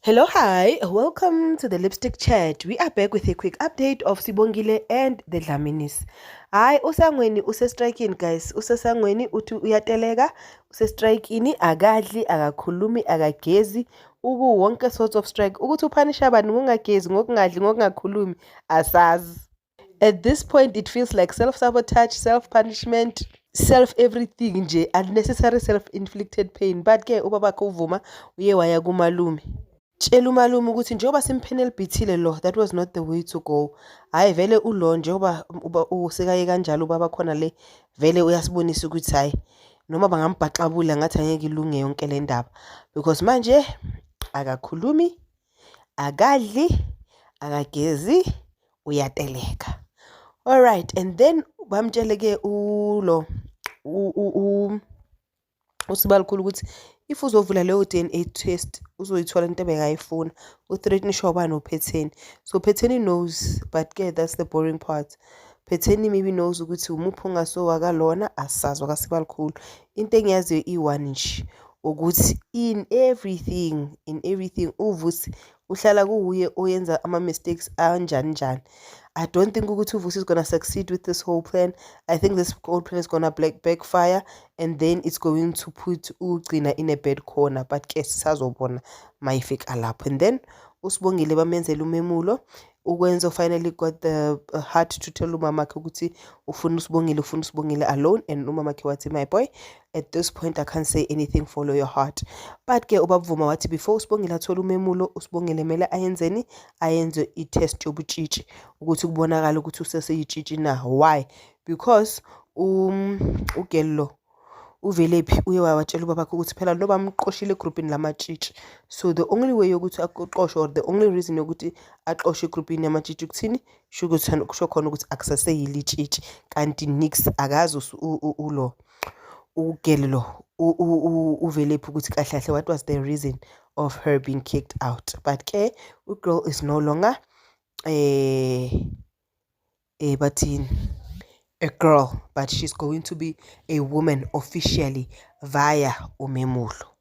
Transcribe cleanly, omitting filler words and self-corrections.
Hello, hi, welcome to the Lipstick Chat. We are back with a quick update of Sibongile and the Dlaminis. Hayi, usangweni use-strikini, guys. Usesangweni uthi uyateleka, use-strikini, akadli, akakhulumi, akagezi, uku wonke sorts of strike. Ukuthi uphanisha bani ngokungagezi, ngokungadli, ngokungakhulumi, asazi. At this point it feels like self-sabotage, self-punishment, self everything nje, unnecessary self-inflicted pain. But ke ubabakhe uvuma uye waya kumalume. Tshela umalume ukuthi njengoba simphenelibhithile lo, that was not the way to go. Hhayi vele ulo njengoba usekaye kanjalo ubaba khona le, vele uyasibonisa ukuthi hhayi noma bangambhaxabula ngathi angeke ilunge yonke le ndaba, because manje akakhulumi, akadli, akagezi, uyateleka. Alright, and then bamtshele-ke ulo uSibalikhulu ukuthi if uzovula leyo DNA test uzoyithola into ebekayifuna. U-threatenishwa ubani? UPhetheni. So Phetheni knows, but ke that's the boring part. Phetheni maybe knows ukuthi umuphi ongasowakalona, asazi wakaSibalikhulu. Into engiyaziyo iyi-one nje ukuthi in everything uVusi uhlala kuwuye oyenza ama-mistakes anjani njani. I don't think ukuthi uVusi is gonna succeed with this whole plan. I think this whole plan is gonna backfire and then it's going to put ugcina in a bad corner, but ke sisazobona mayifika lapho. And then uSibongile bamenzela umemulo. Ukwenza finally got the heart to tell umamakhe ukuthi ufuna uSibongile, ufuna uSibongile alone, and umamakhe wathi, "My boy, at this point I can't say anything, follow your heart." But ke ubabvuma wathi before uSibongile athole umemulo, uSibongile kumele ayenzeni? Ayenze i-test yobutshitshi ukuthi kubonakale ukuthi useseyitshitshi na. Why? Because ugirl lo uVelephi uye wawatshela ubabakhe ukuthi phela lo bamqoshile egrupini lamatshitshi, so the only way yokuthi aqoshwe or the only reason yokuthi axoshwe egrupini yamatshitshi ukuthini? Sho ukuthi kusho khona ukuthi akusaseyilo itshitshi kanti nix akazi ulo ugirl lo uVelephi ukuthi kahle kahle what was the reason of her being kicked out. But ke u-girl is no longer bathini, a girl, but she's going to be a woman officially via umemulo.